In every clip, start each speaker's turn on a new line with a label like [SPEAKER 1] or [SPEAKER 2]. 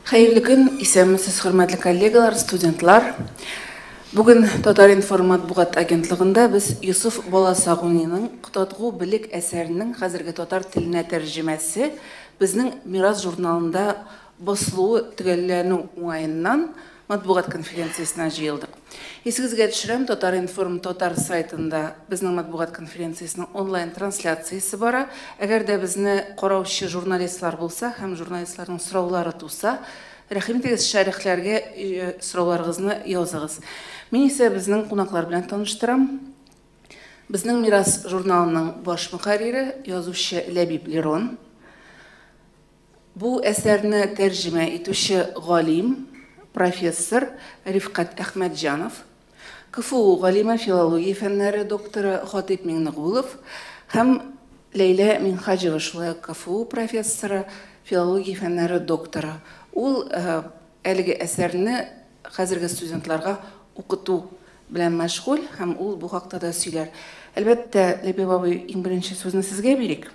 [SPEAKER 1] Хәерле көн, исәнмесез, хөрмәтле коллегалар, студентлар. Бүген Татар-информ матбугат агентлыгында без Йосыф Баласагуниның Котадгу белек әсәренең хәзерге татар теленә тәрҗемәсе безнең Мирас журналында басылуы төгәлләнү уңаеннан матбугат конференциясенә җыелдык. Исегезгә төшерәм, Татар-информ татар сайтында безнең матбугат конференциясенең онлайн трансляциясе бара. Әгәр дә безне караучы журналистлар булса һәм журналистларның сораулары туса, рәхим итегез, шәрехләргә сорауларыгызны языгыз. Мин исә безнең кунаклар белән таныштырам. Безнең Мирас журналының баш мөхәррире, язучы Ләбиб Лерон. Бу әсәрне тәрҗемә итүче галим, профессор Рифкать Әхмәтҗанов, КФУ галиме, филология фәннәре докторы Хатыйп Миңнегулов һәм Ләйлә Минһаҗева, шулай ук КФУ профессоры, филология фәннәре докторы. Ул әлеге әсәрне хәзерге студентларга укыту белән мәшгуль һәм ул бу хакта да сөйләр. Әлбәттә, Ләбиб абый, иң беренче сүзне сезгә бирик.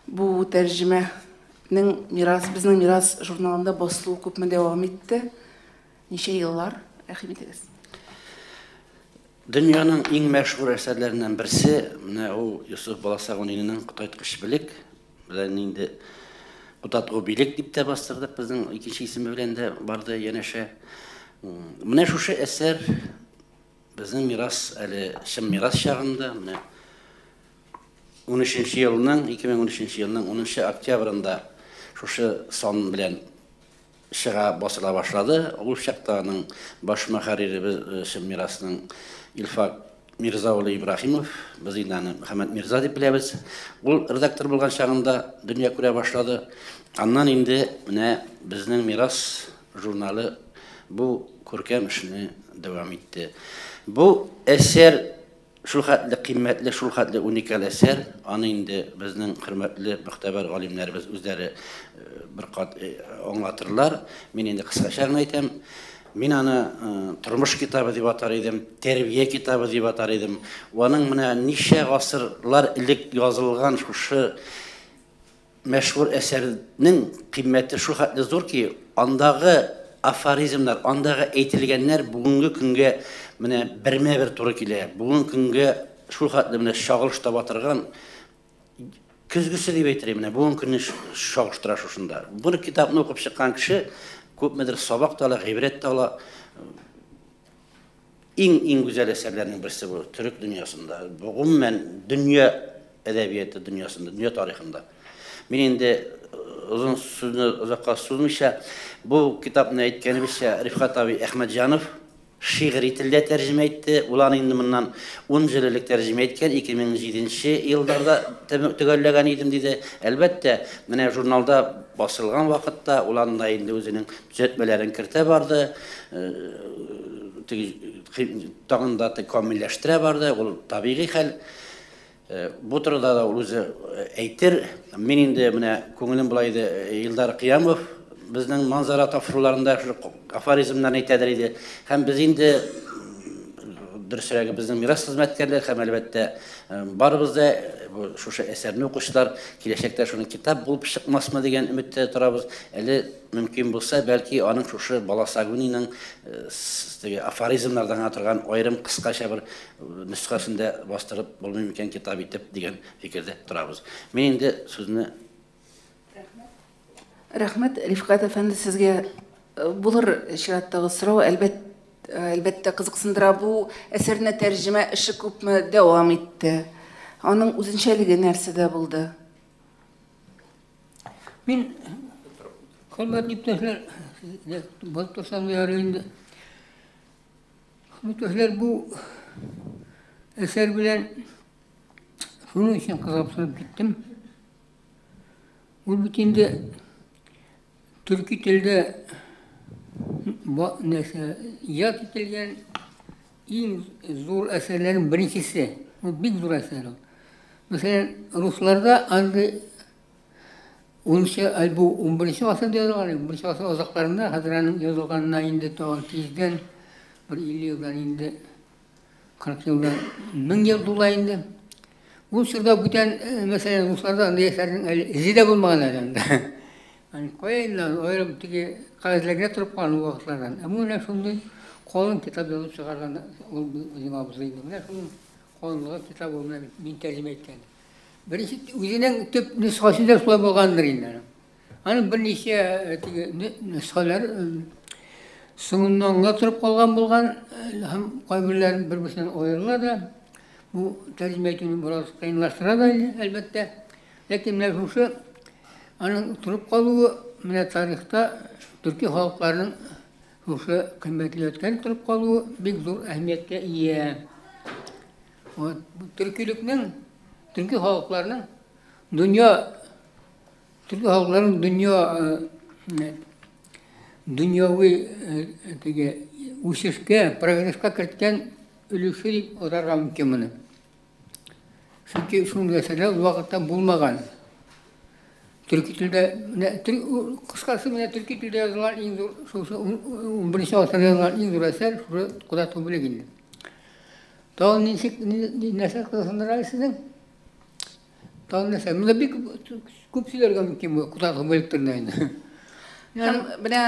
[SPEAKER 1] Бу тәрҗемәнең Мирас, безнең Мирас журналында басылуы күпме дәвам итте? Ничә еллар? Рәхим итегез.
[SPEAKER 2] Дөньяның иң мәшһүр әсәрләреннән берсе, менә ул Йосыф Баласагунинның Котайткыч белек, белән инде Котатгу билек дип тә бастырдык, безнең икенче исеме белән дә барды янәшә. Менә шушы әсәр безнең Мирас әле чын Мирас чагында, менә 13 елның, 2013 елның 10 октябрендә шушы сан белән чыга, басыла башлады. Ул чакта аның баш мөхәрриребез э, чын Мирасның Илфак Мирза улы Ибраһимов, без инде аны Мөхәммәд Мирза дип беләбез. Ул редактор булган чагында дөнья күрә башлады. Аннан инде менә безнең Мирас журналы бу күркәм эшне дәвам итте. Бу әсәр шул хәтле кыйммәтле, шул хәтле уникаль әсәр, аны инде безнең хөрмәтле мөхтәбәр галимнәребез үзләре бер кат аңлатырлар. Мин инде кыскача гына әйтәм. Мин аны тормыш китабы дип атар идем, тәрбия китабы дип атар идем. Аның менә ничә гасырлар элек язылган шушы Мәшһүр әсәрнең кыйммәте шул хәтле зур ки, андагы афоризмнар, андагы әйтелгәннәр бүгенге көнгә менә бермә-бер туры килә. Бүгенге көнгә шул хәтле менә чагылыш таба торган көзгесе дип әйтер идем, менә бүгенге көнне чагыштыра шушында. Бу китапны укып чыккан кеше күпмедер сабак та ала, гыйбрәт тә ала. Иң-иң гүзәл әсәрләрнең берсе бу төрек дөньясында, гомумән дөнья әдәбияты дөньясында, дөнья тарихында. Мин инде озын сүзне озакка сузмыйча, бу китапны әйткәнебезчә, Рифкать абый Әхмәтҗанов шигъри телдә тәрҗемә итте. Ул аны инде моннан 10 ел элек тәрҗемә иткән, 2007 елларда төгәлләгән идем, диде. Әлбәттә, менә журналда басылган вакытта ул анда инде үзенең төзәтмәләрен кертә барды. Тагын да камилләштерә барды, ул табигый хәл. Бу турыда да ул үзе әйтер. Мин инде менә күңелем болай иде, Илдар Кыямов безнең манзара тапшыруларында шул афоризмнарны әйтәдер иде. Һәм без инде дөресрәге безнең мирас хезмәткәрләре һәм әлбәттә барыбыз да шушы әсәрне укучылар киләчәктә шуны китап булып чыкмасмы дигән өметтә торабыз. Әле Мөмкин булса, бәлки, аның шушы Баласагуниның теге афоризмнардан гына торган аерым кыскача бер нөсхәсен дә бастырып булмый микән китап итеп дигән фикердә торабыз. Мин инде сүзне
[SPEAKER 1] Рәхмәт. Рәхмәт, Рифкать әфәнде, сезгә булыр чираттагы сорау, әлбәт, әлбәттә, кызыксындыра. Бу әсәрне тәрҗемә эше күпме дәвам итте? Аның үзенчәлеге нәрсәдә булды?
[SPEAKER 3] Мин, хөрмәтле иптәшләр, булып торсам ярый инде. Хөрмәтле иптәшләр, бу әсәр белән шуның өчен кызыксынып киттем. Ул бит инде төрки телдә нәрсә иҗат ителгән иң зур әсәрләрнең беренчесе. Ул бик зур әсәр ул. Мәсәлән, русларда андый унынчы, бу унберенче гасырда язылган, унберенче гасыр азакларында, хәзер аның язылганына инде тагын тиздән бер 50 елдан инде 40 елдан 1000 ел тула инде. Ул чорда бүтән, мәсәлән, русларда андый әсәрнең әле эзе дә булмаган әле анда. Аны кая инде аны аерым теге кәгазьләр генә торып калган ул вакытлардан. Ә бу менә шундый калын китап язып чыгарган ул безнең абзый инде. Менә шуның калынлыгы китап ул менә мин тәрҗемә иткән. Беренче үзенең төп нөсхәсе дә шулай булгандыр инде аның. Аның берничә теге нөсхәләр соңыннан гына торып калган булган һәм кайберләре бер-берсеннән аерыла да. Бу тәрҗемә итүне бераз кыенлаштыра да инде, әлбәттә. Ләкин менә шушы аның торып калуы менә тарихта төрки халыкларның шушы кыйммәтле ядкәр торып калуы бик зур әһәмияткә ия. Вот, төркилекнең, төрки халыкларның дөнья төрки халыкларның дөнья дөньяви теге үсешкә, прогресска керткән өлеше дип атарга мөмкин моны. Чөнки шундый әсәрләр ул вакытта булмаган. Төрки телдә, менә кыскасы менә төрки телдә язылган иң зур шушы 11 гасырда язылган иң зур әсәр шушы Кудату бүлек инде. Тагын ничек нәрсә кызыксындыра сезнең? Тагын нәрсә? Монда бик күп сөйләргә мөмкин бу Кудату бүлек турында инде.
[SPEAKER 1] Һәм менә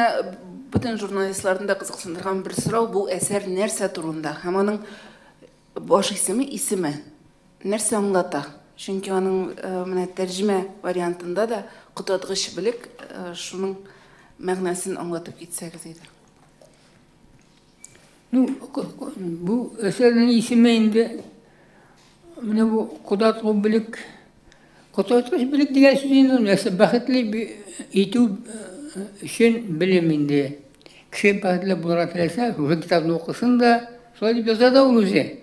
[SPEAKER 1] бөтен журналистларны да кызыксындырган бер сорау, бу әсәр нәрсә турында? Һәм аның баш исеме, исеме нәрсә аңлата? Чөнки аның менә тәрҗемә вариантында да котаткыч белек, шуның мәгънәсен аңлатып китсәгез иде.
[SPEAKER 3] Ну, бу әсәрнең исеме инде менә бу котаткыч белек. Котаткыч белек дигән сүз инде нәрсә бәхетле итү өчен белем инде. Кеше бәхетле булырга теләсә, шушы китапны укысын да, шулай дип яза да ул үзе.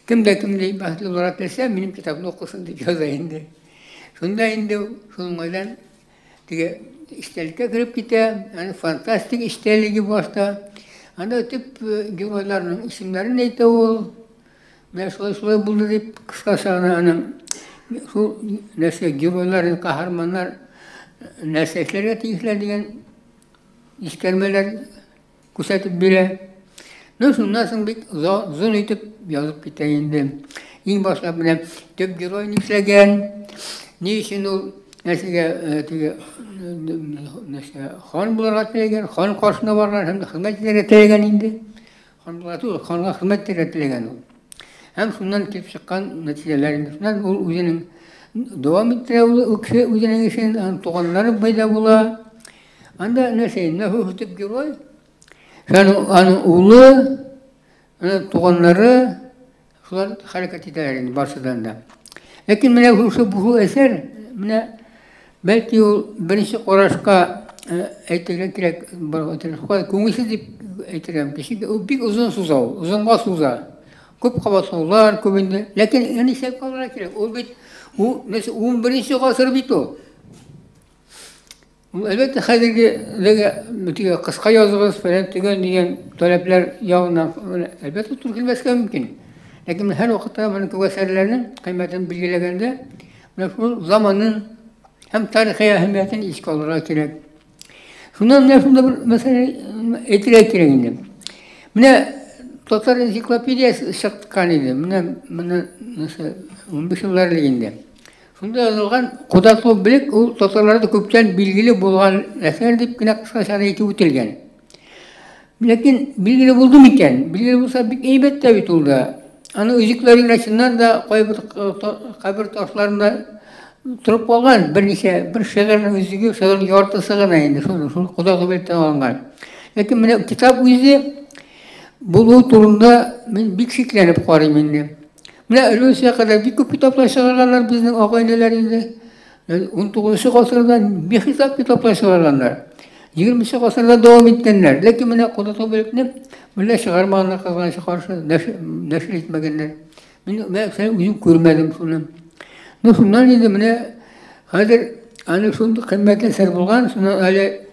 [SPEAKER 3] Кем дә кем бәхетле булырга теләсә, минем китапны укысын дип яза инде. Шунда инде шул уңайдан теге эчтәлеккә кереп китә, аны фантастик эчтәлеге башта. Анда төп геройларның исемнәрен әйтә ул. Менә шулай-шулай булды дип кыскача гына аның шул нәрсә геройлар, каһарманнар нәрсә эшләргә тиешләр дигән искәрмәләр күрсәтеп бирә. Ну, шуннан соң бик озын итеп язып китә инде. Иң башлап менә төп герой нишләгән, ни өчен ул нәрсәгә теге нәрсә хан булырга теләгән, хан каршына барган һәм хезмәт итәргә теләгән инде. Хан булырга түгел, ханга хезмәт итәргә теләгән ул. Һәм шуннан килеп чыккан нәтиҗәләр инде. Шуннан ул үзенең дәвам иттерә ул кеше үзенең эшен, аның туганнары пайда була. Анда нәрсә, менә төп герой, аның, аның улы, аның туганнары, шулар хәрәкәт итәләр инде барсыдан да. Ләкин менә шушы бу әсәр, менә бәлки ул беренче карашка әйтергә кирәк, күңелсез дип әйтергә мөмкин. Чөнки ул бик озын суза ул, озынга суза. Күп кабатлаулар, күп инде. Ләкин аны исәпкә алырга кирәк. Ул бит ул 11 гасыр бит ул. Ул, әлбәттә, хәзерге теге кыска языгыз, фәлән төгән дигән таләпләр ягыннан, әлбәттә, туры килмәскә мөмкин. Ләкин һәр вакытта моның күп әсәрләрнең кыйммәтен билгеләгәндә, менә шул заманын һәм тарихи әһәмиятен искә алырга кирәк. Шуннан менә шунда бер мәсьәлә әйтергә кирәк инде. Менә татар энциклопедиясе чыккан иде. Менә менә нәрсә 15 еллар элек инде. Шунда язылган Кудаклы белек ул татарларда күптән билгеле булган әсәр дип кенә кыскача әйтеп үтелгән. Ләкин билгеле булды микән? Билгеле булса бик әйбәт тә бит ул да. Аның өзекләре генә чыннан да кайбер кабер ташларында торып калган берничә бер шигырьнең өзеге, шигырьнең яртысы гына инде шул шул Кудаклы белектән алынган. Ләкин менә китап үзе булу турында мин бик шикләнеп карыйм инде. Менә революциягә кадәр бик күп китаплар чыгарганнар безнең агайнеләр инде. 19 гасырда бихисап китаплар чыгарганнар. 20 гасырда дәвам иткәннәр. Ләкин менә Кодату бүлекне менә чыгармаганнар кызганычка каршы, нәшер итмәгәннәр. Мин мәсәлән үзем күрмәдем шуны. Ну шуннан инде менә хәзер аны шундый кыйммәтле әсәр булган, шуннан әле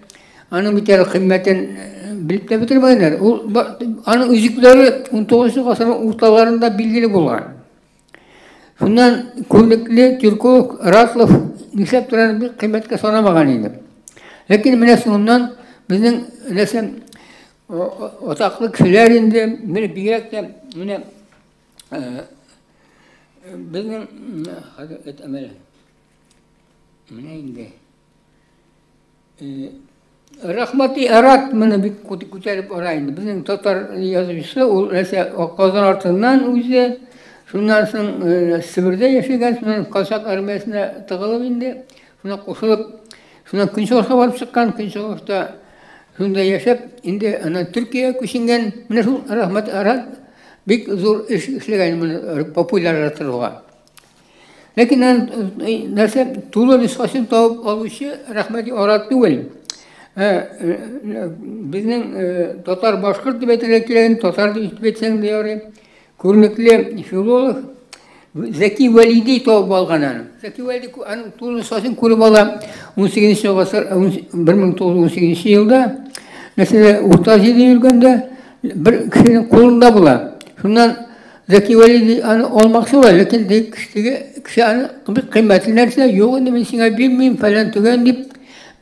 [SPEAKER 3] Аның бит әле кыйммәтен белеп тә бетермәгәннәр. Ул аның өзекләре 19 гасырның урталарында билгеле булган. Шуннан күренекле тюрколог Ратлов нишләп тора бик кыйммәткә санамаган инде. Ләкин менә соңыннан безнең нәрсә атаклы кешеләр инде, менә бигрәк тә менә безнең хәзер әйтәм әле. Менә инде. Рәхмәти Арат моны бик күтәреп ара инде. Безнең татар язучысы ул нәрсә Казан артыннан үзе, шуннан соң Себердә яшәгән, шуннан Казак армиясенә тыгылып инде, шуннан кушылып, шуннан Көнчыгышка барып чыккан, Көнчыгышта шунда яшәп, инде аннан Төркиягә күченгән. Менә шул Рәхмәт Арат бик зур эш эшләгән моны популярлаштыруга. Ләкин нәрсә тулы нөсхәсен табып алучы Рәхмәти Арат түгел. Безнең татар башкорт дип әйтергә кирәк, татар дип әйтсәң дә ярый. Күренекле филолог Зәки Вәлиди табып алган аны. Зәки Вәлиди аның тулы нөсхәсен күреп ала 18 гасыр 1918 елда. Мәсәлән, Урта Азиядә йөргәндә бер кешенең кулында була. Шуннан Зәки Вәлиди аны алмакчы була, ләкин теге кеше аны бик кыйммәтле нәрсә, юк инде мин сиңа бирмим, фәлән төгән дип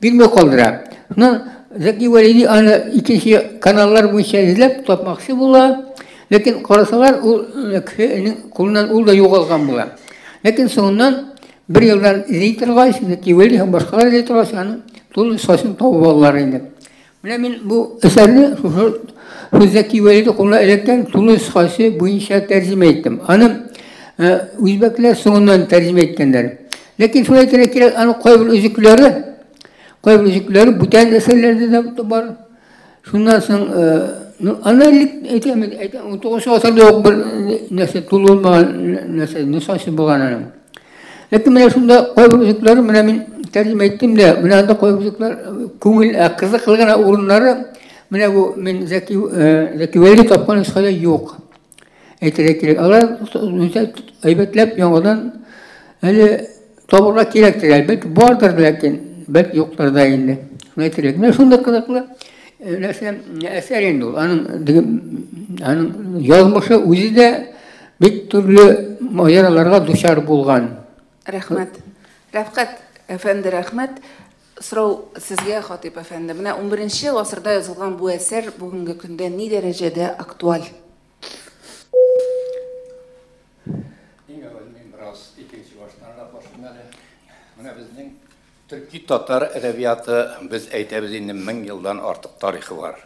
[SPEAKER 3] бирми калдыра. Шуннан Зәки Вәлиди аны икенче каналлар буенча эзләп тапмакчы була, ләкин карасалар, ул кешенең кулыннан ул да югалган була. Ләкин соңыннан бер елдан эзли торгач, Зәки Вәлиди һәм башкалар эзли торгач, аны тулы нөсхәсен табып алалар инде. Менә мин бу әсәрне шушы Зәки Вәлиди кулына эләккән тулы нөсхәсе буенча тәрҗемә иттем. Аны үзбәкләр соңыннан тәрҗемә иткәннәр. Ләкин шулай әйтергә кирәк, аның кайбер өзекләре, кайбер өзекләре бүтән әсәрләрдә дә бар. Шуннан соң, аны элек әйтәм, әйтәм, 19 гасырда ук бер нәрсә тулы булмаган нәрсә, нөсхәсе булган аның. Ләкин менә шунда кайбер өзекләре менә мин тәрҗемә иттем дә, менә анда кайбер өзекләр күңел кызыклы гына урыннары менә бу мин Зәки Зәки Вәли тапкан нөсхәдә юк. Әйтергә кирәк. Алар әйбәтләп яңадан әле табырга кирәктер, әлбәттә, бардыр, ләкин бәлки юктыр да инде. Шуны әйтергә. Менә шундый кызыклы нәрсә әсәр инде ул. Аның аның язмышы үзе дә бик төрле маҗараларга дучар булган.
[SPEAKER 1] Рәхмәт. Рәфкать әфәнде, рәхмәт. Сорау сезгә, Хатип әфәнде. Менә 11 гасырда язылган бу әсәр бүгенге көндә ни дәрәҗәдә актуаль?
[SPEAKER 4] Иң әүвәл мин бераз икенче баштанрак башлыйм әле. Менә безнең төрки татар әдәбияты, без әйтәбез инде, 1000 елдан артык тарихы бар.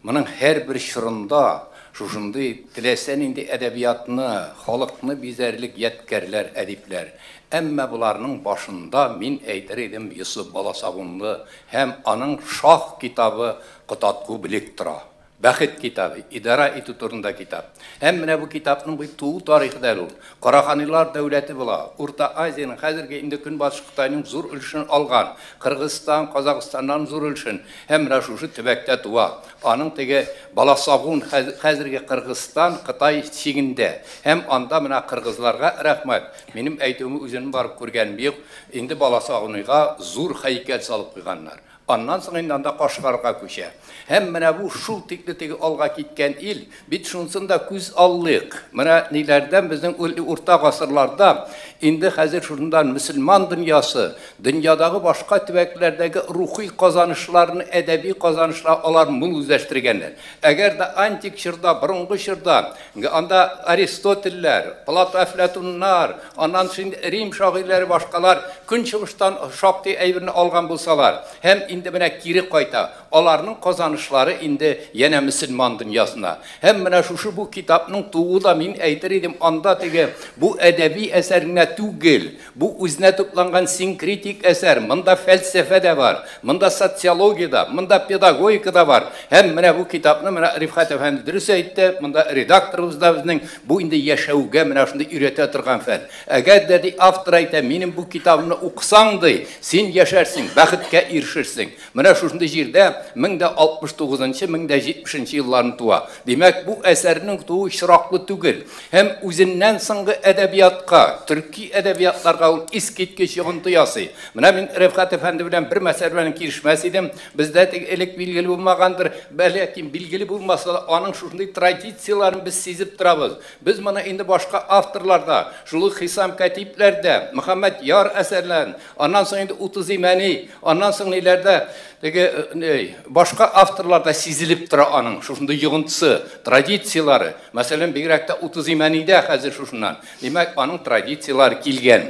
[SPEAKER 4] Моның һәрбер чорында шушындый теләсә нинди әдәбиятны, халыкны бизәрлек ядкәрләр, әдипләр. Әмма буларның башында мин әйтер идем Йосыф Баласагунлы һәм аның шаһ китабы Котатку Белек тора. Бәхет китабы, идара итү турында китап. Һәм менә бу китапның бу туу тарихы да ул. Караханилар дәүләте була. Урта Азиянең хәзерге инде Көнбатыш Кытайның зур өлешен алган, Кыргызстан, Казахстаннан зур өлешен һәм менә шушы төбәктә туа. Аның теге Баласагун хәзерге Кыргызстан, Кытай чигендә. Һәм анда менә кыргызларга рәхмәт. Минем әйтүемне үземнең барып күргәнем юк. Инде Баласагунга зур һәйкәл салып куйганнар. Аннан соң инде анда Кашгарга күчә. Һәм менә бу шул тикле теге алга киткән ил, бит шунысын да күз аллыйк. Менә ниләрдән безнең урта гасырларда инде хәзер шундан мөселман дөньясы, дөньядагы башка төбәкләрдәге рухи казанышларны, әдәби казанышлар алар мул үзләштергәннәр. Әгәр дә антик чорда, борынгы чорда, анда Аристотельләр, Платон, Әфлатуннар, аннан соң Рим шагыйрьләре башкалар көнчыгыштан шактый әйберне алган булсалар, һәм инде менә кире кайта, аларның казанышлары инде янә мөселман дөньясына. Һәм менә шушы бу китапның тууы да мин әйтер идем, анда теге бу әдәби әсәр генә түгел, бу үзенә тупланган синкретик әсәр, монда фәлсәфә дә бар, монда социология да, монда педагогика да бар. Һәм менә бу китапны менә Рифхат әфәнде дөрес әйтте, монда редакторыбыз да безнең бу инде яшәүгә менә шундый өйрәтә торган фән. Әгәр дә ди автор әйтә, минем бу китабымны укысаң ди, син яшәрсең, бәхеткә ирешерсең. Менә шушындый җирдә 1069-нчы, 1070 елларны туа. Димәк, бу әсәрнең тууы очраклы түгел. Һәм үзеннән соңгы әдәбиятка, төрки әдәбиятларга ул искиткеч йогынты ясый. Менә мин Рәфкать әфәнде белән бер мәсьәлә белән килешмәс идем. Бездә тик элек билгеле булмагандыр, бәлки билгеле булмаса да, аның шушындый традицияләрен без сизеп торабыз. Без моны инде башка авторларда, шул ук Хисам Катипләрдә, Мөхәммәд Яр әсәрләрен, аннан соң инде Утыз Имәни, аннан соң ниләрдә, теге башка авторларда сизелеп тора аның шушындый йогынтысы, традицияләре. Мәсәлән, бигрәк тә Утыз Имәнидә хәзер шушыннан. Димәк, аның традицияләре килгән.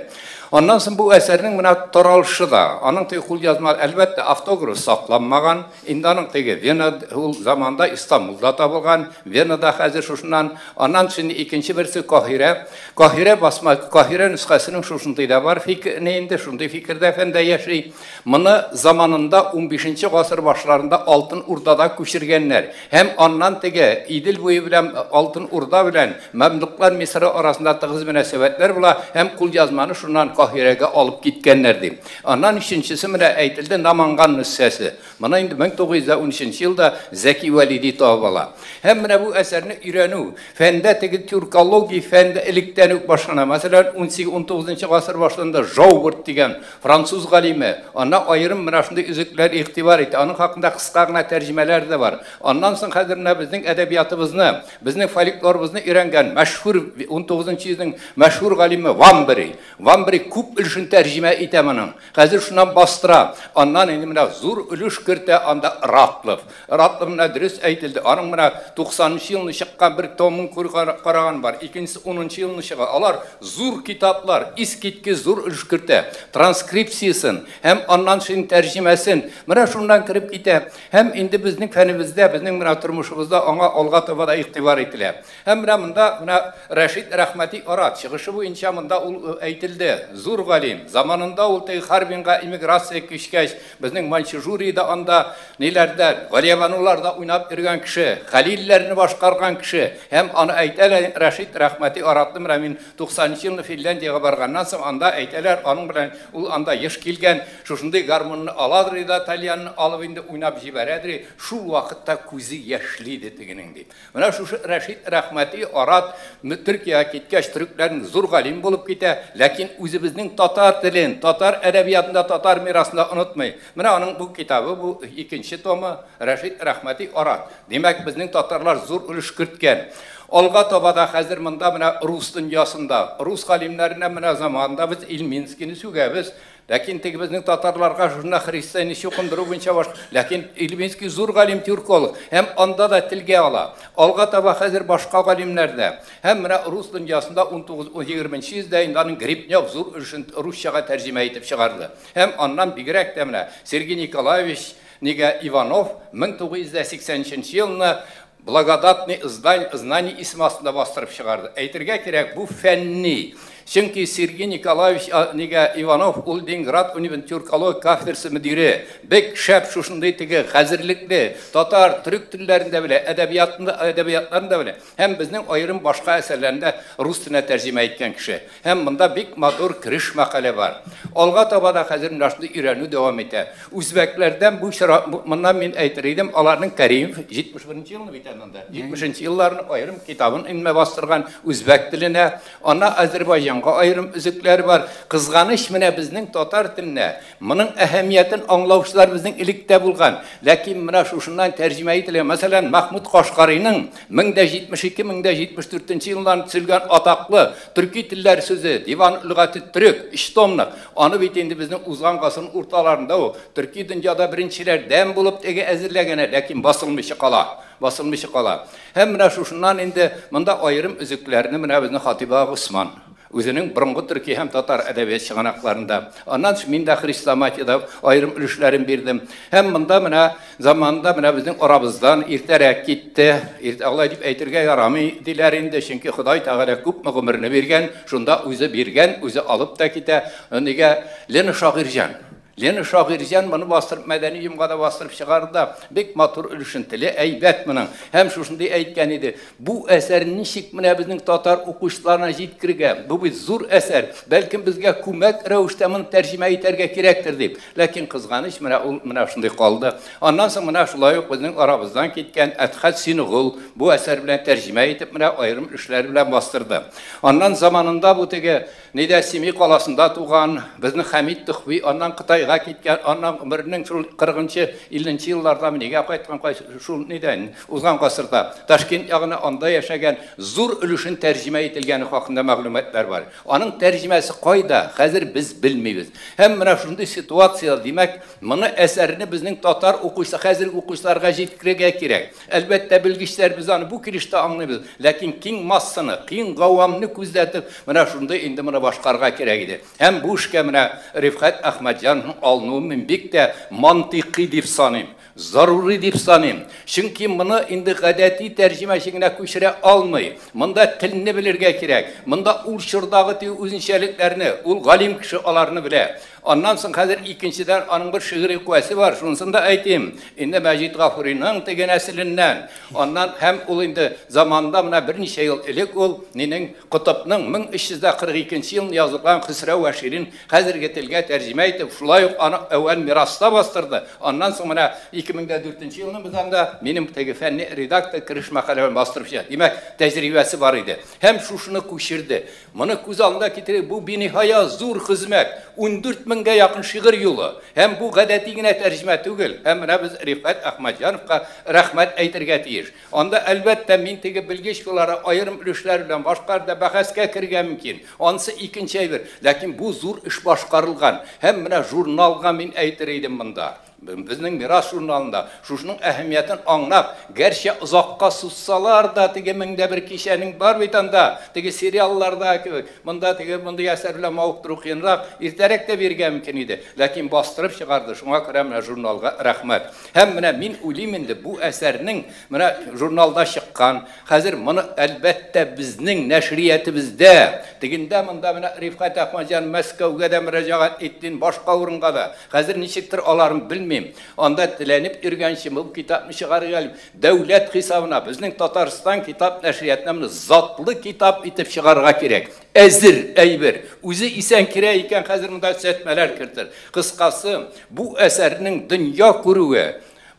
[SPEAKER 4] Аннан соң бу әсәрнең менә таралышы да, аның теге кулъязма, әлбәттә, автограф сакланмаган. Инде аның теге Вена ул заманда Истанбулда табылган, Венада хәзер шушыннан, аннан шуны икенче берсе Каһирә. Каһирә басма, Каһирә нөсхәсенең шушындый да бар фикер, инде шундый фикердә фәндә яши. Моны заманында 15 гасыр башларында Алтын Урдада күчергәннәр. Һәм аннан теге Идел буе белән Алтын Урда белән Мәмлүклар Мисыры арасында тыгыз мөнәсәбәтләр була һәм кулъязманы шуннан Каһирәгә алып киткәннәр ди. Аннан өченчесе менә әйтелде Наманган нөсхәсе. Моны инде 1913 елда Зәки Вәлиди табып ала. Һәм менә бу әсәрне өйрәнү фәндә теге тюркология фәндә электән үк башлана. Мәсәлән, 18-19 гасыр башларында Жауберт дигән француз галиме ана аерым менә шундый өзекләр игътибар итә. Аның хакында кыска гына тәрҗемәләр дә бар. Аннан соң хәзер менә безнең әдәбиятыбызны, безнең фольклорыбызны өйрәнгән мәшһүр 19 йөзнең мәшһүр галиме Вамбери. Вамбери күп өлешен тәрҗемә итә моның. Хәзер шуннан бастыра. Аннан инде менә зур өлеш кертә анда Ратлов. Ратлов менә дөрес әйтелде. Аның менә 90 елны чыккан бер томын караган бар. Икенчесе 10 елны чыга. Алар зур китаплар, искиткеч зур өлеш кертә. Транскрипциясен һәм аннан шуның тәрҗемәсен. Менә шуннан кереп китә. Һәм инде безнең фәнебездә, безнең менә тормышыбызда аңа алга таба да игътибар ителә. Һәм менә монда менә Рәшид Рәхмәти Арат чыгышы буенча монда ул әйтелде. Зур галим. Заманында ул теге Харбинга эмиграция күчкәч, безнең Маньчжуриядә анда ниләрдә, Галиябануларда уйнап йөргән кеше, Хәлилләрне башкарган кеше. Һәм аны әйтәләр Рәшид Рәхмәти Аратны менә мин 90 елны Финляндиягә барганнан соң анда әйтәләр, аның белән ул анда еш килгән, шушындый гармонны аладыр да тальянны алып инде уйнап җибәрәдер, шул вакытта күзе яшьли ди тегенең дип. Менә шушы Рәшид Рәхмәти Арат Төркиягә киткәч, төрекләрнең зур галим булып китә, ләкин үзебезнең татар телен, татар әдәбиятында, татар мирасын да онытмый. Менә аның бу китабы, бу икенче томы Рәшид Рәхмәти Арат. Димәк, безнең татарлар зур өлеш керткән. Алга таба да хәзер монда менә рус дөньясында, рус галимнәренә менә заманында без Ильминскийны сүгәбез. Ләкин теге безнең татарларга шунда христианны чукындыру буенча баш. Ләкин Ильминский зур галим тюрколог һәм анда да телгә ала. Алга таба хәзер башка галимнәр дә. Һәм менә рус дөньясында 19-20 йөздә инде аның Гребнев зур өлешен русчага тәрҗемә итеп чыгарды. Һәм аннан бигрәк тә менә Сергей Николаевич нигә Иванов 1983 елны Благодатный знание исеме астында бастырып чыгарды. Әйтергә кирәк, бу фәнни. Чөнки Сергей Николаевич нигә Иванов ул Ленинград университеты тюркология кафедрасы мөдире. Бик шәп шушындый теге хәзерлекле татар, төрек телләрендә белә, әдәбиятында, әдәбиятларында белә. Һәм безнең аерым башка әсәрләрендә рус теленә тәрҗемә иткән кеше. Һәм монда бик матур кереш мәкалә бар. Алга таба да хәзер менә шундый өйрәнү дәвам итә. Үзбәкләрдән бу чара, моннан мин әйтер идем, аларның Каримов 71 елны бит анда. 70 елларны аерым китабын инме бастырган үзбәк теленә, ана Азербайҗанга аерым өзекләр бар. Кызганыч менә безнең татар теленә. Моның әһәмиятен аңлаучылар безнең электә булган. Ләкин менә шушыннан тәрҗемә ителә. Мәсәлән, Махмуд Кашкариның 1072-1074 елларында төзелгән атаклы төрки телләр сүзе Диван лөгате төрек, өч томлык. Аны бит инде безнең узган гасырның урталарында ул төрки дөньяда беренчеләрдән булып теге әзерләгән, ләкин басылмыйча кала. Басылмыйча кала. Һәм менә шушыннан инде монда аерым өзекләрне менә безнең Хатиба Госман үзенең борынгы төрки һәм татар әдәбият чыганакларында. Аннан мин дә хрестоматиядә аерым өлешләрен бирдем. Һәм монда менә заманында менә безнең арабыздан иртәрәк китте. Алай дип әйтергә ярамый диләр инде, чөнки Ходай Тәгалә күпме гомерне биргән, шунда үзе биргән, үзе алып та китә. Нигә Лена Шагыйрьҗан. Лена Шагыйрьҗан моны бастырып, мәдәни йомгада бастырып чыгарды да, бик матур өлешен теле әйбәт моның. Һәм шушындый әйткән иде: бу әсәр ничек менә безнең татар укучыларына җиткергә? Бу бит зур әсәр. Бәлкем безгә күмәк рәвештә моны тәрҗемә итәргә кирәктер дип. Ләкин кызганыч, менә ул менә шундый калды. Аннан соң менә шулай ук безнең арабыздан киткән Әдхәт Сингул бу әсәр белән тәрҗемә итеп менә аерым эшләр белән бастырды. Аннан заманында бу теге Нидә Семи каласында туган безнең Хәмид Төхви аннан Кытайга Кытайга киткән, аннан гомеренең шул 40-нчы, 50-нче елларда нигә кайткан, шул нидән, узган гасырда Ташкент ягына анда яшәгән, зур өлешен тәрҗемә ителгәне хакында мәгълүматлар бар. Аның тәрҗемәсе кайда, хәзер без белмибез. Һәм менә шундый ситуация, димәк, моны әсәрне безнең татар укучы, хәзерге укучыларга җиткерергә кирәк. Әлбәттә, белгечләр без аны бу килештә аңлыйбыз, ләкин киң массаны, киң гавамны күзләтеп, менә шундый инде моны башкарырга кирәк иде. Һәм бу эшкә менә Рифкать Әхмәтҗановның алынуын мин бик тә мантыйкый дип саныйм, зарури дип саныйм. Чөнки моны инде гадәти тәрҗемәче генә күчерә алмый. Монда телне белергә кирәк. Монда ул чордагы теге үзенчәлекләрне, ул галим кеше аларны белә. Аннан соң хәзер икенчедән аның бер шигъри куәсе бар, шунысын да әйтим. Инде Мәҗит Гафуриның теге нәселеннән. Аннан һәм ул инде заманында менә берничә ел элек ул нинең Котыпның 1342 елны язылган Хөсрәү вә Ширин хәзерге телгә тәрҗемә итеп, шулай ук аны әүвәл мираста бастырды. Аннан соң менә 2004 елны без анда минем теге фәнни редактор кереш мәкаләмен бастырып чыга. Димәк, тәҗрибәсе бар иде. Һәм шушыны күчерде. Моны күз алдына китереп, бу биниһая зур хезмәт, 14 меңгә якын шигырь юлы. Һәм бу гадәти генә тәрҗемә түгел. Һәм менә без Рифкать Әхмәтҗановка рәхмәт әйтергә тиеш. Анда әлбәттә мин теге белгеч буларак аерым өлешләр белән башка да бәхәскә керергә мөмкин. Анысы икенче әйбер. Ләкин бу зур эш башкарылган. Һәм менә журналга мин әйтер идем монда. Безнең Мирас журналында шушының әһәмиятен аңлап, гәрчә озакка сузсалар да, теге меңдә бер кичәнең бар бит анда, теге сериалларда кебек, монда теге мондый әсәр белән мавыктыру кыенрак, иртәрәк тә бирергә мөмкин иде, ләкин бастырып чыгарды. Шуңа күрә менә журналга рәхмәт. Һәм менә мин уйлыйм инде, бу әсәрнең менә журналда чыккан, хәзер моны әлбәттә безнең нәшриятебездә, тегендә монда менә Рифкать Әхмәтҗан Мәскәүгә дә мөрәҗәгать итте, башка урынга да. Хәзер ничектер аларын белмим. Анда теләнеп йөргәнче бу китапны чыгарырга әле дәүләт хисабына безнең Татарстан китап нәшриятына моны затлы китап итеп чыгарырга кирәк. Әзер әйбер. Үзе исән кирәк икән, хәзер монда төзәтмәләр кертер. Кыскасы, бу әсәрнең дөнья күрүе,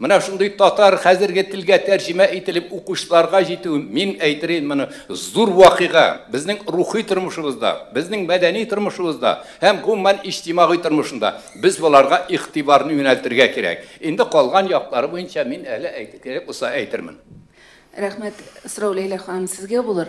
[SPEAKER 4] менә шундый татар хәзерге телгә тәрҗемә ителеп укучыларга җитүе, мин әйтер идем, моны зур вакыйга безнең рухи тормышыбызда, безнең мәдәни тормышыбызда һәм гомумән иҗтимагый тормышында без боларга игътибарны юнәлтергә кирәк. Инде калган яклары буенча мин әле әйтеп кирәк булса әйтермен.
[SPEAKER 1] Рәхмәт. Сорау Ләйлә ханым сезгә булыр.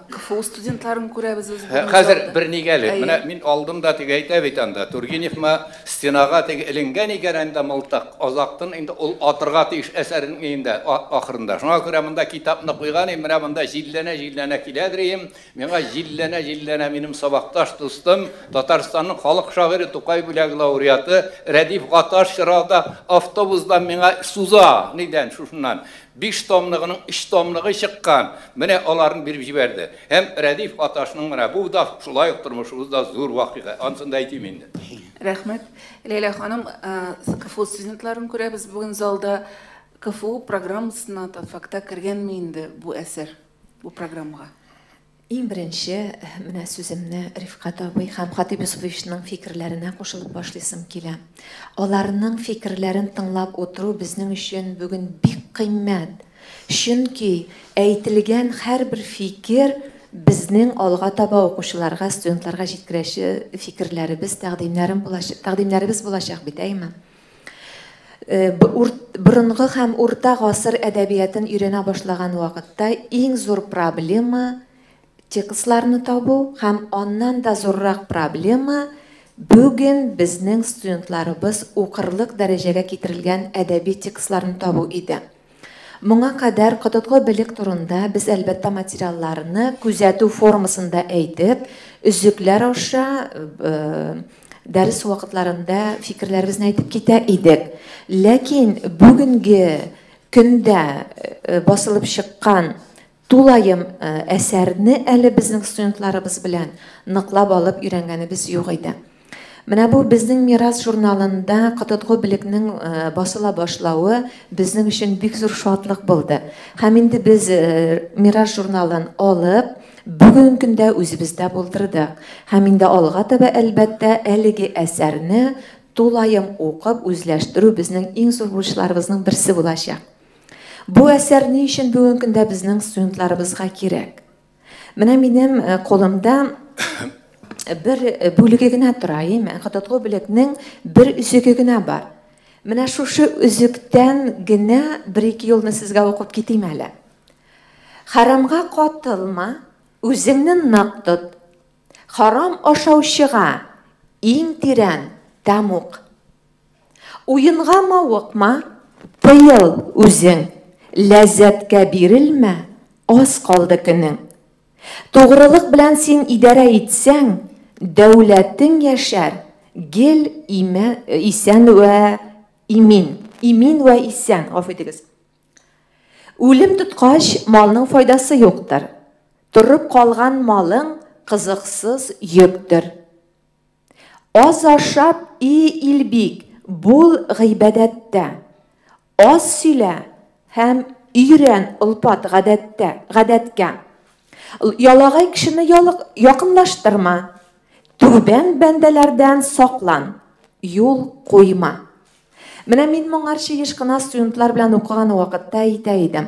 [SPEAKER 1] КФУ студентларын күрәбез без бүген
[SPEAKER 4] Хәзер
[SPEAKER 1] залда.
[SPEAKER 4] бер нигә әле.
[SPEAKER 1] Әйе.
[SPEAKER 4] Менә мин алдым да теге әйтә бит анда. Тургеневма стенага теге эленгән икән анда мылтык. Азактын инде ул атырга тиеш әсәренең инде ахырында. Шуңа күрә монда китапны куйган идем, менә монда җилләнә-җилләнә киләдер идем. Миңа җилләнә-җилләнә минем сабакташ дустым, Татарстанның халык шагыйре Тукай бүләге лауреаты Рәдиф Гаташ чырада автобусдан миңа суза, нидән, шушыннан. 5 томлыгының 3 томлыгы чыккан. Менә аларын биреп җибәрде. Һәм Рәдиф Гаташның менә бу да шулай ук тормышыбызда зур вакыйга. Ансын да әйтим инде.
[SPEAKER 1] Рәхмәт. Ләйлә ханым, КФУ студентларын күрәбез бүген залда. КФУ программасына татфакта кергәнме инде бу әсәр, бу программага?
[SPEAKER 5] Иң беренче менә сүземне Рифкать абый һәм Хатип Юсуфовичның фикерләренә кушылып башлыйсым килә. Аларның фикерләрен тыңлап утыру безнең өчен бүген бик кыйммәт. Чөнки әйтелгән һәрбер фикер безнең алга таба укучыларга, студентларга җиткерәче фикерләребез, тәкъдимнәребез булачак бит, әйме? Борынгы һәм урта гасыр әдәбиятын өйрәнә башлаган вакытта иң зур проблема текстларны табу һәм аннан да зуррак проблема бүген безнең студентларыбыз укырлык дәрәҗәгә китерелгән әдәби текстларны табу иде. Моңа кадәр Кототлы белек турында без әлбәттә материалларны күзәтү формасында әйтеп, өзекләр аша дәрес вакытларында фикерләребезне әйтеп китә идек. Ләкин бүгенге көндә басылып чыккан тулаем әсәрне әле безнең студентларыбыз белән ныклап алып өйрәнгәнебез юк иде. Менә бу безнең Мирас журналында Кототлы белекнең басыла башлавы безнең өчен бик зур шатлык булды. Һәм инде без Мирас журналын алып, бүгенге көндә үзебездә булдырдык. Һәм инде алга таба әлбәттә әлеге әсәрне тулаем укып үзләштерү безнең иң зур бурычларыбызның берсе булачак. Бу әсәр ни өчен бүгенге көндә безнең студентларыбызга кирәк? Менә минем кулымда бер бүлеге генә тора, әйеме? Котадгу Белекнең бер өзеге генә бар. Менә шушы өзектән генә бер-ике юлны сезгә укып китим әле. Харамга катылма, үзеңне нык тот. Харам ашаучыга иң тирән тәмуг. Уенга мавыкма, тыел үзең, ләззәткә бирелмә, аз калды көнең. Тугрылык белән син идарә итсәң, дәүләтең яшәр, гел исән вә имин. Имин вә исән, гафу итегез. Үлем тоткач, малның файдасы юктыр. Торып калган малың кызыксыз йөктер. Аз ашап, и илбик, бул гыйбадәттә. Аз сөйлә һәм өйрән олпат гадәттә, гадәткә. Ялагай кешене якынлаштырма. Түбән бәндәләрдән саклан, юл куйма. Менә мин моңарчы еш кына студентлар белән укыган вакытта әйтә идем.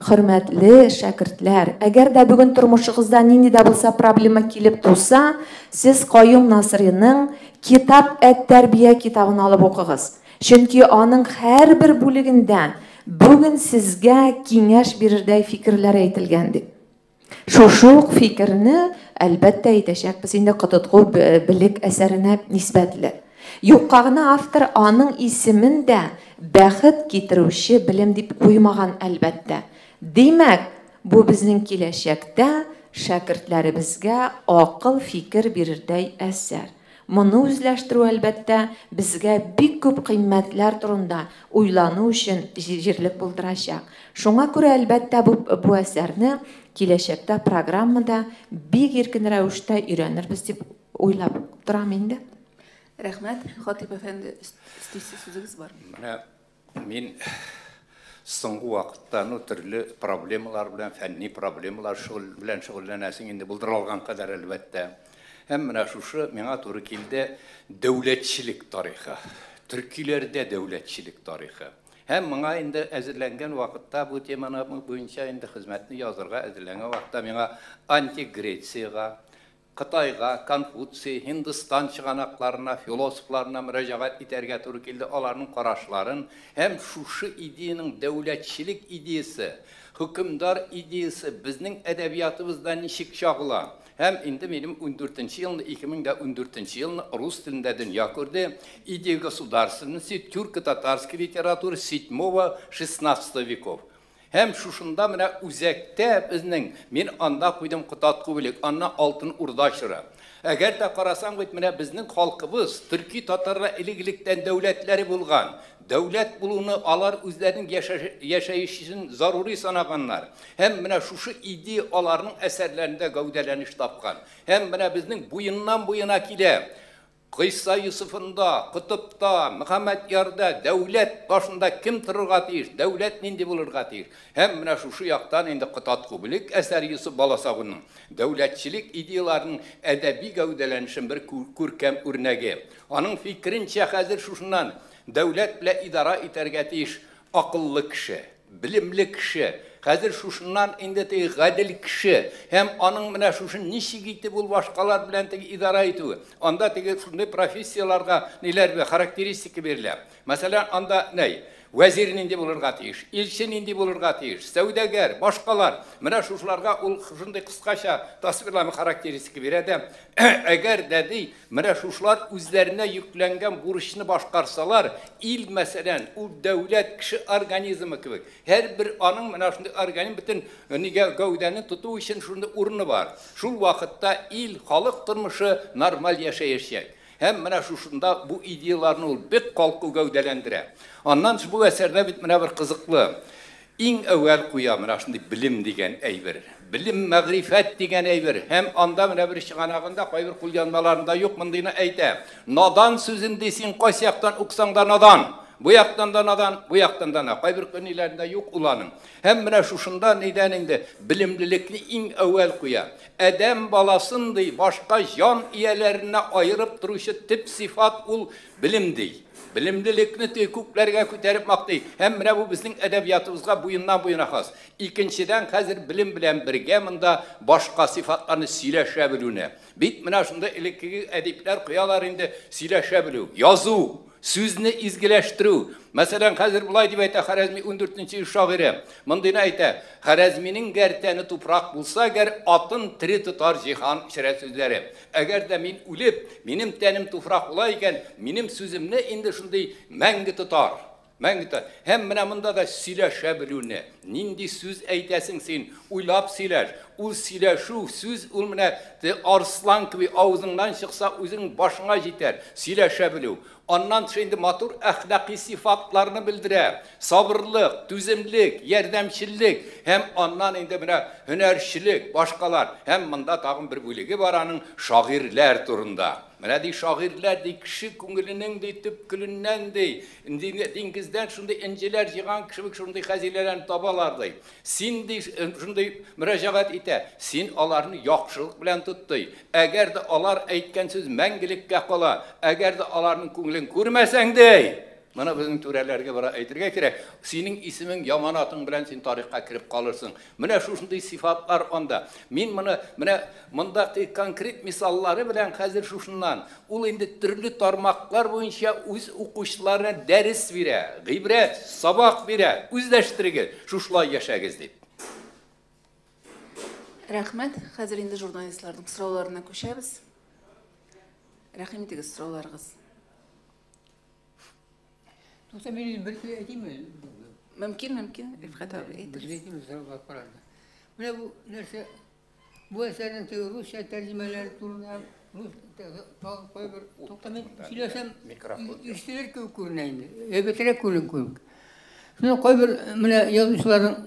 [SPEAKER 5] Хөрмәтле шәкертләр, әгәр дә бүген тормышыгызда нинди дә булса проблема килеп туса, сез Каюм Насыйриның Китап әт-тәрбия китабын алып укыгыз. Чөнки аның һәрбер бүлегендә бүген сезгә киңәш бирердәй фикерләр әйтелгән дип. Шушы ук фикерне әлбәттә әйтәчәкбез инде Котадгу Белек әсәренә нисбәтле. Юкка гына автор аның исемен дә бәхет китерүче белем дип куймаган әлбәттә. Димәк, бу безнең киләчәктә шәкертләребезгә акыл фикер бирердәй әсәр. Моны үзләштерү әлбәттә безгә бик күп кыйммәтләр турында уйлану өчен җирлек булдырачак. Шуңа күрә әлбәттә бу әсәрне киләчәктә программада бик иркен рәвештә өйрәнербез дип уйлап торам инде.
[SPEAKER 1] Рәхмәт, Хатип әфәнде, өстисе сүзегез бар.
[SPEAKER 4] Менә мин соңгы вакытта төрле проблемалар белән, фәнни проблемалар белән шөгыльләнәсең инде булдыра алган кадәр әлбәттә. Һәм менә шушы миңа туры килде дәүләтчелек тарихы, төркиләрдә дәүләтчелек тарихы. Һәм моңа инде әзерләнгән вакытта бу теманы буенча инде хезмәтне язырга әзерләнгән вакытта миңа антик Грециягә, Кытайга, Конфуций, Һиндстан чыганакларына, философларына мөрәҗәгать итәргә туры килде, аларның карашларын һәм шушы идеяның дәүләтчелек идеясы, хөкемдар идеясы безнең әдәбиятыбызда ничек чагыла. Һәм инде минем 14 елны, 2014 елны рус телендә дөнья күрде «Идея государственности тюрко-татарской литературы 7-16 веков». Һәм шушында менә үзәктә безнең, мин анда куйдым Котадгу Белек, анна Алтын Урда чоры. Әгәр дә карасаң бит менә безнең халкыбыз, төрки татарлар элек-электән дәүләтләре булган. Дәүләт булуны алар үзләренең яшәешен зарури санаганнар. Һәм менә шушы идея аларның әсәрләрендә гәүдәләнеш тапкан. Һәм менә безнең буеннан буена килә. Кыйса Юсуфында, Котыпта, Мөхәммәдьярда дәүләт башында кем торырга тиеш, дәүләт нинди булырга тиеш. Һәм менә шушы яктан инде Котадгу Белек әсәре Юсуф Баласагунның дәүләтчелек идеяларының әдәби гәүдәләнешен бер күркәм үрнәге. Аның фикеренчә хәзер шушыннан дәүләт белән идара итәргә тиеш акыллы кеше, белемле кеше, хәзер шушыннан инде теге гадел кеше һәм аның менә шушын ничек итеп ул башкалар белән теге идара итүе. Анда теге шундый профессияларга ниләр бирелә, характеристика бирелә. Мәсәлән, анда нәй? Вәзир нинди булырга тиеш, илче нинди булырга тиеш, сәүдәгәр, башкалар. Менә шушыларга ул шундый кыскача тасвирлама характеристика бирә дә, әгәр дә ди, менә шушылар үзләренә йөкләнгән бурычны башкарсалар, ил мәсәлән, ул дәүләт кеше организмы кебек. Һәрбер аның менә шундый организм бөтен нигә гәүдәне тоту өчен шундый урыны бар. Шул вакытта ил, халык тормышы нормаль яшәячәк. Һәм менә шушында бу идеяларны ул бик калку гәүдәләндерә. Аннан бу әсәрдә бит менә бер кызыклы. Иң әүвәл куя менә шундый белем дигән әйбер. Белем, мәгърифәт дигән әйбер. Һәм анда менә бер чыганагында, кайбер кулъязмаларында юк, мондыйны әйтә. Надан сүзен ди, син кайсы яктан укысаң да надан. Бу яктан да надан, бу яктан да надан. Кайбер көннәрендә юк ул аның. Һәм менә шушында нидән инде белемлелекне иң әүвәл куя. Адәм баласын ди, башка җан ияләренә аерып торучы төп сыйфат ул белем ди. Белемлелекне күпләргә күтәреп мактый. Һәм менә бу безнең әдәбиятыбызга буеннан буена хас. Икенчедән, хәзер белем белән бергә монда башка сыйфатларны сөйләшә белүне. Бит менә шунда элеккеге әдипләр куялар инде сөйләшә белү, язу, сүзне изгеләштерү. Мәсәлән, хәзер болай дип әйтә Харәзми 14-нче шагыйре. Мондыйны әйтә: Харәзминең гәртәне тупрак булса, гәр атын тере тотар җиһан шәрә сүзләре. Әгәр дә мин үлеп, минем тәнем туфрак була икән, минем сүземне инде шундый мәңге тотар. Мәңге тотар. Һәм менә монда да сөйләшә белүне. Нинди сүз әйтәсең син? Уйлап сөйләш. Ул сөйләшү, сүз ул менә арыслан кебек авызыңнан чыкса, үзең башыңа җитәр. Сөйләшә белү. Аннан тыш инде матур әхлаки сыйфатларны белдерә. Сабырлык, түземлек, ярдәмчеллек һәм аннан инде менә һөнәрчелек, башкалар. Һәм монда тагын бер бүлеге бар аның шагыйрьләр турында. Менә ди шагыйрьләр ди кеше күңеленең ди төпкеленнән ди диңгездән шундый энҗеләр җыйган кеше шундый хәзинәләрне табалар ди. Син ди шундый мөрәҗәгать итә. Син аларны яхшылык белән тот ди. Әгәр дә алар әйткән сүз мәңгелеккә кала, әгәр дә аларның күңелен күрмәсәң ди, моны безнең түрәләргә бара әйтергә кирәк. Синең исемең яман атың белән син тарихка кереп калырсың. Менә шушындый сыйфатлар анда. Мин моны менә монда конкрет мисаллары белән хәзер шушыннан. Ул инде төрле тармаклар буенча үз укучыларына дәрес бирә, гыйбрәт, сабак бирә. Үзләштерегез, шушылай яшәгез дип.
[SPEAKER 1] Рәхмәт. Хәзер инде журналистларның сорауларына күчәбез. Рәхим итегез сорауларыгыз.
[SPEAKER 3] Тукта, мин бер сүз әйтимме?
[SPEAKER 1] Мөмкин, мөмкин. Рифкать абый, әйтегез.
[SPEAKER 3] Менә бу нәрсә, бу әсәрнең теге русча тәрҗемәләре турында, рус тагын кайбер, тукта, мин сөйләсәм, ишетелер кебек күренә инде. Әйбәтрәк күренә. Шуны кайбер менә язучыларның,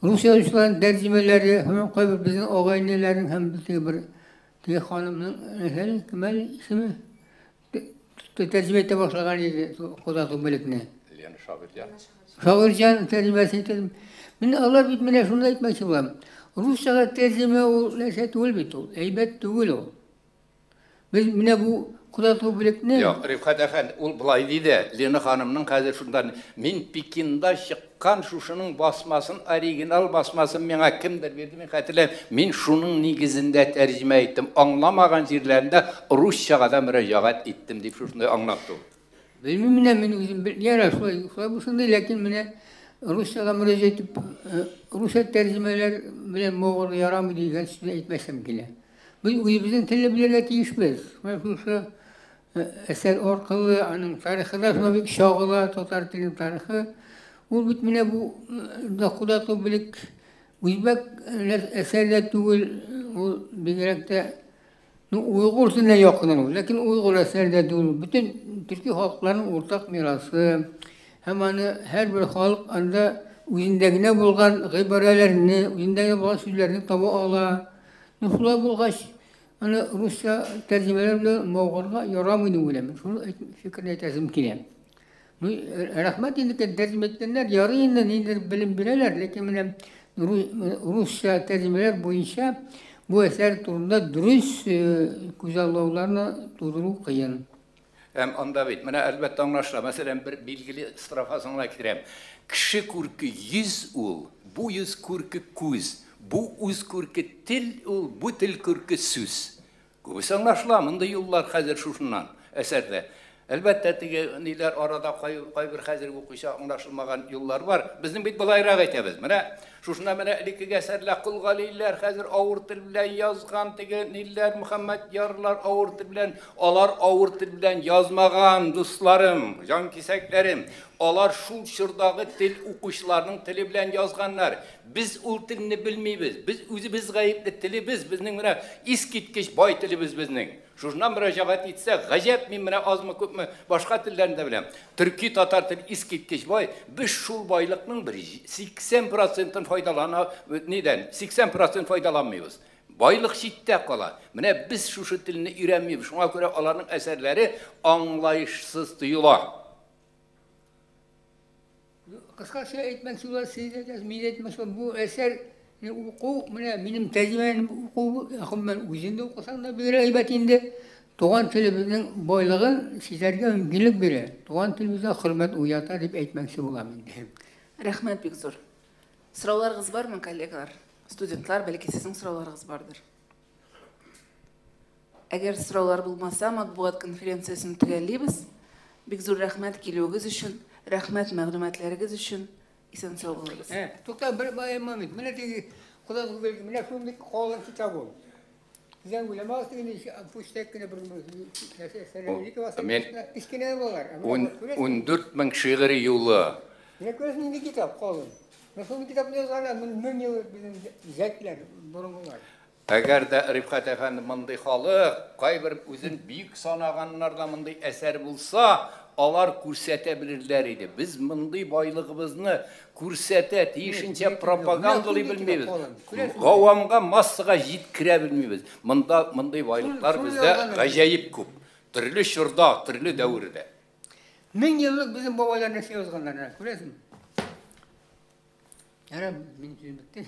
[SPEAKER 3] рус язучыларның тәрҗемәләре һәм кайбер безнең агай-энеләрнең һәм теге бер теге ханымның нәрсә, кем әле исеме? Тәрҗемә итә башлаган иде Котадгу Белекне.
[SPEAKER 4] Лена Шагыйрьҗан.
[SPEAKER 3] Шагыйрьҗан тәрҗемәсен итә. Менә алар бит менә шуны әйтмәкче булам. Русчага тәрҗемә ул нәрсә түгел бит ул, әйбәт түгел ул. Без менә бу Котадгу Белекне.
[SPEAKER 4] Юк, Рифкать әфәнде, ул болай диде. Лена ханымның хәзер шунда мин Пекинда чыккан шушының басмасын, оригинал басмасын миңа кемдер бирде, мин хәтерләмим. Мин шуның нигезендә тәрҗемә иттем. Аңламаган җирләрендә русчага да мөрәҗәгать иттем дип шушындай аңлатты ул.
[SPEAKER 3] Белмим, менә мин үзем ярар, шулай, шулай булсын ди, ләкин менә русчага мөрәҗәгать итеп, русча тәрҗемәләр белән мавыгырга ярамый дигән сүзне әйтмәсәм килә. Без үзебезнең телне белергә тиешбез. Менә шушы әсәр аркылы аның тарихы да шуңа бик чагыла, татар теленең тарихы. Ул бит менә бу Котадгу Белек үзбәк әсәре дә түгел, ул бигрәк тә ну, уйгыр теленә якын ул, ләкин уйгыр әсәре дә түгел. Бөтен төрки халыкларның уртак мирасы һәм аны һәрбер халык анда үзендә генә булган гыйбарәләрне, үзендә генә булган сүзләрне таба ала. Ну, шулай булгач, аны русча тәрҗемәләр белән мавыгырга ярамый дип уйлыйм. Шуны фикерне әйтәсем килә. Ну, рәхмәт инде тәрҗемә иткәннәр, ярый инде ниндидер белем бирәләр, ләкин менә русча тәрҗемәләр буенча бу әсәр турында дөрес күзаллауларны тудыру кыен.
[SPEAKER 4] Һәм анда бит, менә әлбәттә аңлашыла. Мәсәлән, бер билгеле строфасын гына китерәм. Кеше күрке йөз ул, бу йөз күрке күз, бу үз күрке тел ул, бу тел күрке сүз. Күбесе аңлашыла, мондый юллар хәзер шушыннан әсәрдә. Әлбәттә, теге ниләр арада кайбер хәзер укучы аңлашылмаган юллар бар. Безнең бит былайрак әйтәбез. Менә шушына менә элеккеге әсәрләр Кол Галиләр хәзер авыр тел белән язган, теге ниләр Мөхәммәд Ярлар авыр тел белән, алар авыр тел белән язмаган, дусларым, җан кисәкләрем. Алар шул чордагы тел укучыларның теле белән язганнар. Без ул телне белмибез. Без үзебез гаепле, телебез безнең менә искиткеч бай телебез безнең. Шушыннан мөрәҗәгать итсәк, гаҗәп, мин менә азмы күпме башка телләрне дә беләм. Төрки татар теле искиткеч бай. Без шул байлыкның бер 80% файдалана, нидән? 80% файдаланмыйбыз. Байлык читтә кала. Менә без шушы телне өйрәнмибез. Шуңа күрә аларның әсәрләре аңлаешсыз тоела.
[SPEAKER 3] Кыскача әйтмәкче була, сез дә әйтәсез, мин дә әйтмәкче булам. Бу әсәрне уку, менә минем тәрҗемәне уку, гомумән үзең дә укысаң да бигрәк әйбәт инде. Туган телебезнең байлыгын сизәргә мөмкинлек бирә. Туган телебезгә хөрмәт уята дип әйтмәкче булам инде.
[SPEAKER 1] Рәхмәт бик зур. Сорауларыгыз бармы, коллегалар? Студентлар, бәлки сезнең сорауларыгыз бардыр. Әгәр сораулар булмаса, матбугат конференциясен төгәллибез. Бик зур рәхмәт килүегез өчен, рәхмәт мәгълүматларыгыз өчен. Исән-сау булыгыз.
[SPEAKER 3] Тукта, бер момент. Менә теге Котадгу белек, менә шундый калын китап ул. Сездән уйламагыз теге пүчтәк кенә бер нәрсә.
[SPEAKER 4] Мен
[SPEAKER 3] кечкенә булар.
[SPEAKER 4] 14 мең шигъри юлы.
[SPEAKER 3] Менә күрәсең нинди китап калын. Менә шундый китапны язганнар, мең ел безнең зәкләр, борынгылар.
[SPEAKER 4] Әгәр дә Рифкать әфәнде мондый халык, кайбер үзен бөек санаганнарда мондый әсәр булса, алар күрсәтә белерләр иде. Без мондый байлыгыбызны күрсәтә, тиешенчә пропагандалый белмибез. Гавамга, массага җиткерә белмибез. Монда мондый байлыклар бездә гаҗәеп күп. Төрле чорда, төрле дәвердә.
[SPEAKER 3] Мең еллык безнең бабайлар нәрсә язганнар, күрәсеңме? Ярар, минем сүзем бетте.